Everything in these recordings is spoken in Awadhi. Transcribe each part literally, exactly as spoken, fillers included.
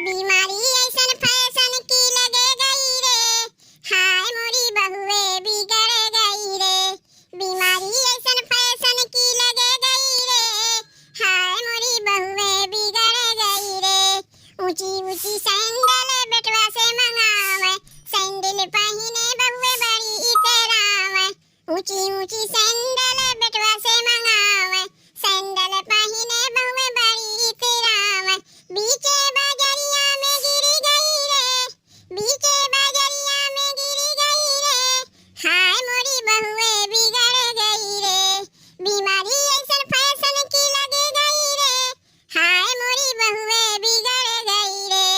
बीमारी ऐसन फैशन की लगे गई रे, हाय मोरी बहुए बिगड़ गई रे। बीमारी ऐसन फैशन की लगे गई रे, हाय मोरी बहुए बिगड़ गई रे। ऊंची ऊंची सैंडल बेटवा से मंगावे, सैंडल पहिने बहुए बड़ी इतरावे। ऊंची ऊंची सैंडल बेटवा से मंगावे, सैंडल पहिने बहुए बड़ी इतरावे। बीचे बाजरिया में गिरी गई रे, बीचे बाजरिया में गिरी गई रे, हाय मोरी बहुए बिगड़ गई रे। बीमारी ऐसन फैशन की लगे गई रे, हाय मोरी बहुए बिगड़ गई रे।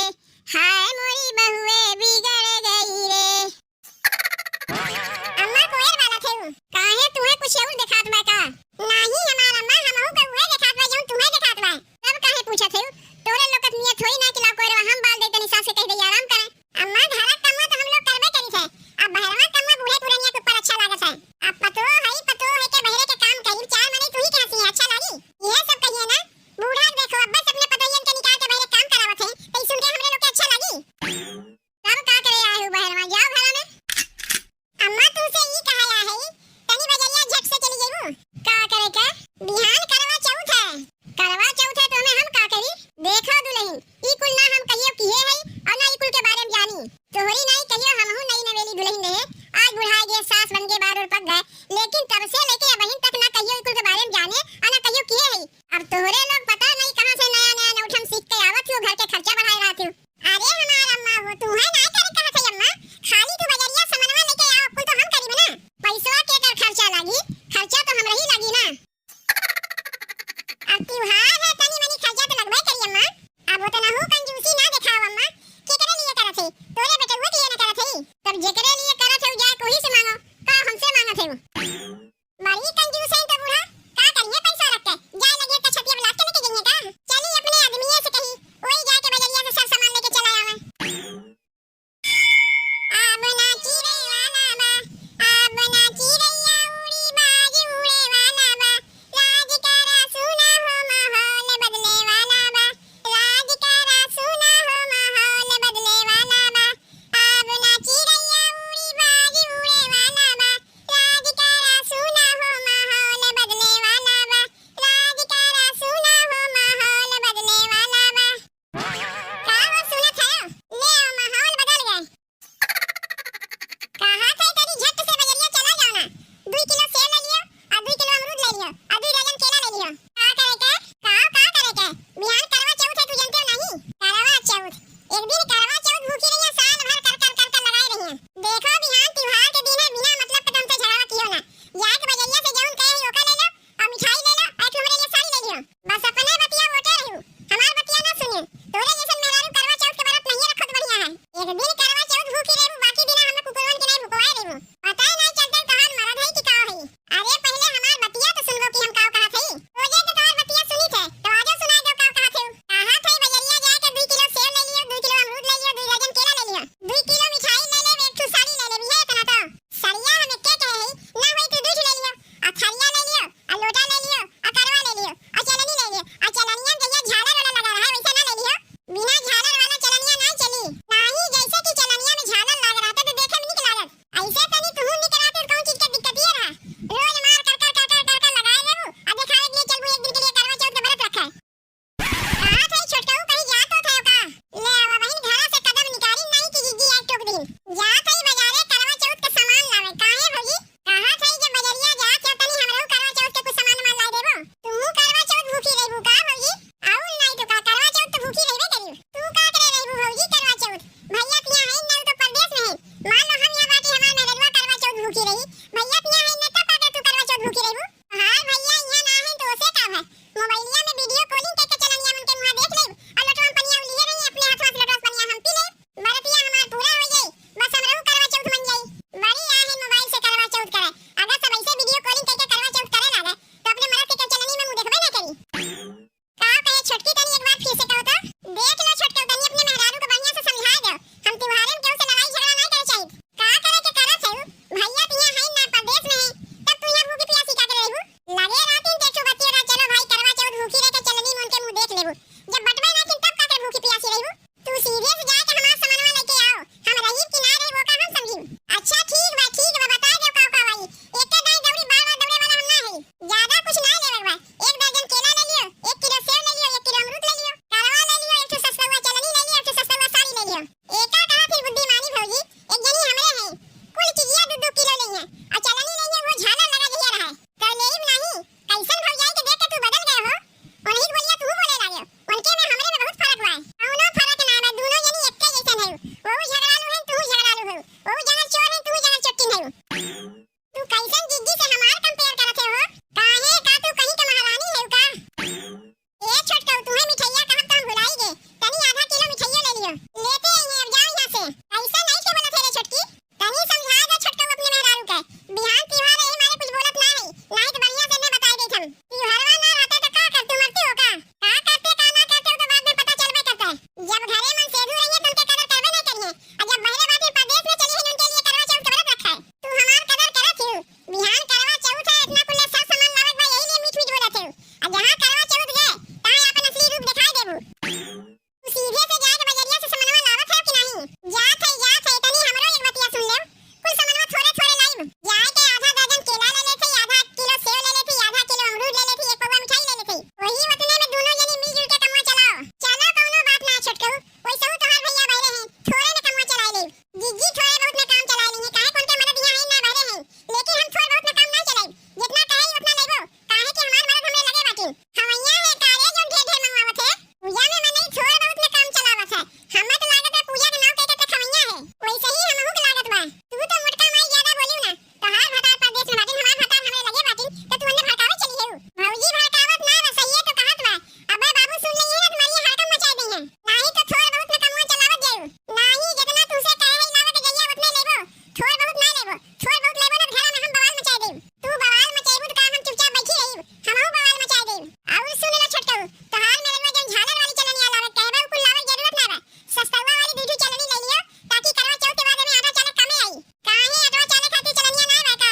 छोटकऊ, वैसहू तोहार भैया बहरे हैं, थोड़े न कमवा चलाए लेब। जीजी थोड़े बहुत न काम चलाए लेइहैं, काहे कि उनके मदद यहाँ है ना बहरे हैं, लेकिन हम थोड़ बहुत न काम ना चलाइब, जितना कहे उतना लेबो, काहे कि हमार मदद हमरे लगे बाटिन। खवैया है का रे जौन ढेर ढेर मंगवावत है? पूजा में मनई थोड़ बहुत न काम चलावत है, हमें तो लागत है पूजा के नाम कह के ते खवैया है, वैसे ही हमहू के लागत बा। तू तो मोटका माई ज्यादा बोलियो ना, तोहार भतार परदेस में बाटिन, हमार भतार हमरे लगे बाटिन, त तू उन्हें भड़कावे चली हेउ। भौजी भड़कावत ना बा, सहिए तो कहत बा। अबे बाबू सुन लेइहैं ना, तुम्हारी हड़कम मचाए देइहैं। नाही तो थोड़ बहुत न कमवा चलावत जायु। नाही, जितना तुमसे कहे है लावे के जइया उतने लेबो। थोड़ बहुत ना लेबो। थोड़ बहुत लेबो ना, घरा में हम बवाल मचाए देब। तू बवाल मचाइबू तो का हम चुपचाप बैठी रहिब? हमहू बवाल मचाए देब। अउर सुन लो छोटकऊ, तोहार मेरे में जौन झालर वाली चलनिया लावे के कहे बा, उ कुल लावे के जरूरत ना बा। सस्तुआ वाली दू ठो चलनी ले लियो, ताकि करवा चौथ के बाद में आटा चावल कमे आई। काहे अटवा चाले खातिर चलनिया नाय बा का?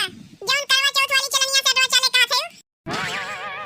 जौन करवा चौथ वाली चलनिया से अटवा चाले कहत हऊ?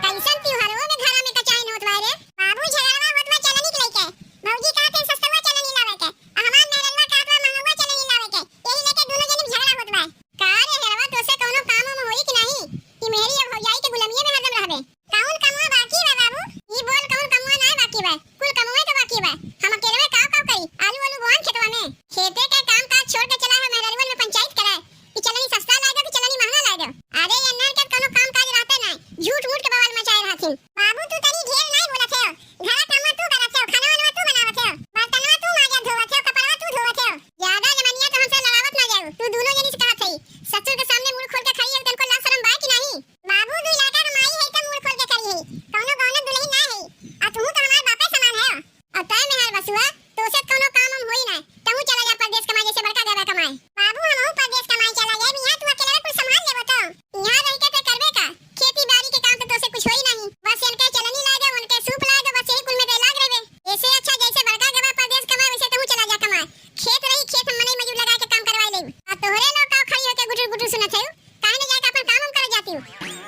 कैसन त्योहारवा में घरा में कचाइन होत बा रे? बाबू झगड़वा होत बा चलनी के लइके। भौजी कहत है सस्तुआ चलनी लावे के, आ हमार मेहरनवा कहत बा महंगवा चलनी लावे के। यही लेके दोनों जनी में झगड़ा होत बा। का रे हेरवा, तोसे कौनो काम वाम होई कि नाही? ई मेहरी अब भौजाई के गुलामिये में हरदम रहबे। कौन कमवा बाकी बा बाबू? ई बोल कौन कमवा नाय बाकी बा? कुल कमवे तो बाकी बा। हम अकेलवे काव काव करी? आलू वालू बोआन खेतवा में? खेते के काम काज छोड़ के चला हो मेहररुअन में पंचायत करे कि चलनी सस्ता लाए दो कि चलनी महंगा लाए दो। अरे ये अन्हर के कौनो काम काज रहते नाय, झूठ मूठ के बवाल मचाए रहथिन। बाबू तू तनी ढेर नाय बोलत हो, घरा कमवा तू करत हो, खाना वानवा तू बनावत हो, बर्तनवा तू माजत धोवत हो, कपड़वा तू धोवत हो। ज्यादा जमनिया तो हमसे लड़ावत ना जाओ, तू दोनों जनी से कहत हई, ससुर के सामने मुंह खोल के खड़ी हो, तनको लाज शरम बा कि नाही? बाबू, दू इलाका के माई है, त मुंह खोल के खड़ी है। कौनो गौनक दुलही ना है। आ तू तो हमार बापे समान है। आ तय मेहर बसुआ, तोसे कौनो काम हम होई ना। तहू चला जा परदेस कमाए, जैसे बड़का गवा कमाए। बाबू, हमहू परदेस कमाए चला जाए, यहाँ तू अकेले कुल संभाल लेबो तो। यहाँ रह के ते करबे का? खेती बाड़ी के काम तो तोसे कुछ होई नहीं। बस इनके चलनी लाए दो, उनके सूप लाए दो, बस यही कुल में ते लाग रहबे। ऐसे अच्छा जैसे बड़का गवा परदेस कमाए, वैसे तहू चला जा कमाए। खेत रही, खेत हम मनई मजूर लगा के काम करवाए लेब। आ तोहरे लोग का खड़ी होके गुटुर गुटुर सुनत है? काहे न जाके अपन काम हम करे जाती हूँ?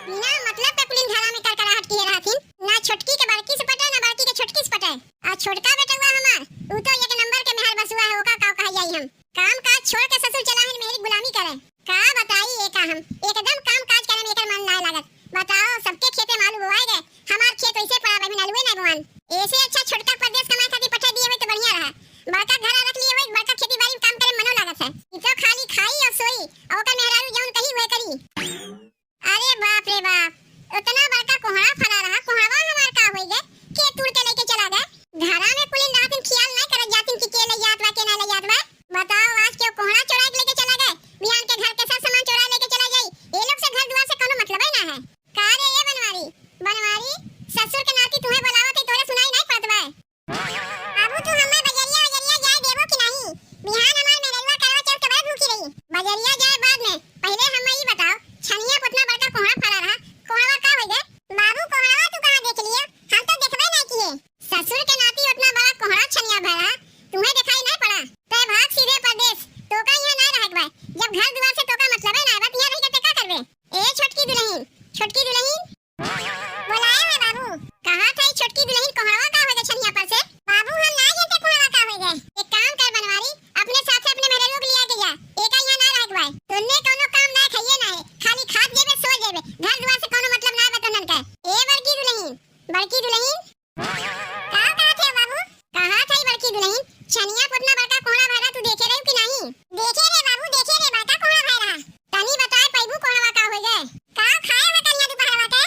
बिना मतलब का कुलिन घरा में करकराहट किए रहथिन। ना छोटकी के बड़की से पटे, ना बड़की के छोटकी से पटे। आ छोटका बेटवा हमार, ऊ तो एक नंबर के मेहर बसुआ है, ओका का कहा जाई हम? काम काज छोड़ के ससुर चला है, मेहरी गुलामी करे। का बताई एका हम, एकदम काम काज करे में एकर मन ना लागत। बताओ, सबके खेते में आलू बोआए गए, हमार खेत वैसे पड़ा बा, अभी आलूए ना बोआन। ऐसे अच्छा छोटका परदेस कमाए खातिर पठा दिए हुए तो बढ़िया रहा। बड़का घरा रख लिए हुए, बड़का खेती बाड़ी में काम करे मनो लागत है। ई तो खाली खाई और सोई, और ओकर मेहरारू जौन कही वह करी। अरे बाप रे बाप, उतना बड़का कोहड़ा फरा रहा, कोहड़वा हमार का होई गए? के तोड़ के लेके चला गए? घरा में कुलिन रातिन खियाल नहीं करत जातिन कि के ले जात बा, के ना ले जात बा। बताओ, आज के कोहड़ा चोरा के लेके चला गए, बिहान के घर के सब सामान चोरा लेके चला जाई। ये लोग से घर दुआर से कोनो मतलब ही ना है। का रे ये बनवारी, बनवारी, ससुर के नाती तुम्हें बुलावत है, तोरे सुनाई नहीं पड़त बा? बाबू, तू हमें बजरिया वजरिया जाए देबो कि नहीं? बिहान हमार मेहररुआ करवा चौथ के बड़ा भूखी रही। बजरिया जाए बाद में, पहले हमें ई बताओ, छनिया पर उतना बड़का कोहड़ा फरा रहा, कोहड़वा का हो गए? बाबू, कोहड़वा तू कहाँ देख लियो? हम तो देखबे नहीं किए। ससुर के नाती उतना बड़ा कोहड़ा छनिया भरा, तुम्हें दिखाई नहीं पड़ा? तय भाग सीधे परदेस, तोका यहाँ ना रहे के बा। जब घर दुआर से तोका मतलब है ना, बस यहाँ रह के ते का करबे? ए छोटकी दुलहिन, छोटकी दुलहिन, बोलाए हुए बाबू। कहा था ई छोटकी दुलहिन कोहड़वा का हो गए छनिया पर से? बाबू, हम ना जानते कोहड़वा का हो गए। एक काम कर बनवारी, अपने साथे अपने मेहररुआ के लिया के जा। एका यहाँ ना रहे के बा। तोन्ने कौनो काम ना खाइए ना है, खाली खात जेबे, सो जेबे। घर दुआर से कौनो मतलब ना बा तोन्नन का। ए बड़की दुलहिन, बड़की दुलहिन। का कहत है बाबू? कहा था ई बड़की दुलहिन, छनिया पर उतना बड़का कोहड़ा भरा तू देखे रहे कि नहीं? देखे रे बाबू, देखे रे, बड़का कोहड़ा भरा। तनी बताए पैबू कोहड़वा का हो गए? का खाए हुए कलिया दोपहरवा के?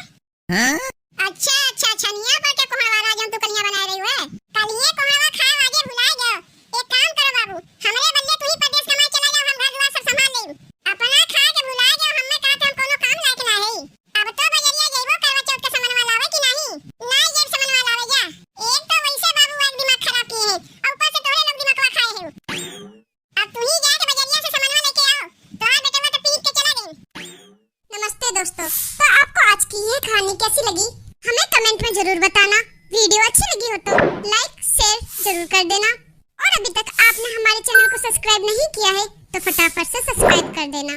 हाँ? अच्छा, अच्छा, छनिया पर के कोहड़वा रहा जौन तू कलिया बनाए रही हुए? कलिए कोहड़वा खाए आजे भुलाए गयो। एक काम करो बाबू, हमरे बदले तू ही परदेस कमाए चला जाओ, हम घर दुआर सब संभाल लेब। अपना खाए के भुलाए गयो, हमें कहा था हम कोनो काम लायक ना है। अब तो बजरिया जइबो करवा चौथ के समनवा लावे कि नाही? ना ये समनवा लावे जा। एक तो वैसे बाबू एक दिमाग खराब किए हैं, और ऊपर से तोहरे लोग दिमागवा खाए हैं। अब तू ही जाके बजरिया से समनवा लेके आओ, तोहार बेटवा तो पीट के चला गई। नमस्ते दोस्तों, तो आपको आज की ये कहानी कैसी लगी, हमें कमेंट में जरूर बताना। वीडियो अच्छी लगी हो तो लाइक शेयर जरूर कर देना, और अभी तक आपने हमारे चैनल को सब्सक्राइब नहीं किया है तो फट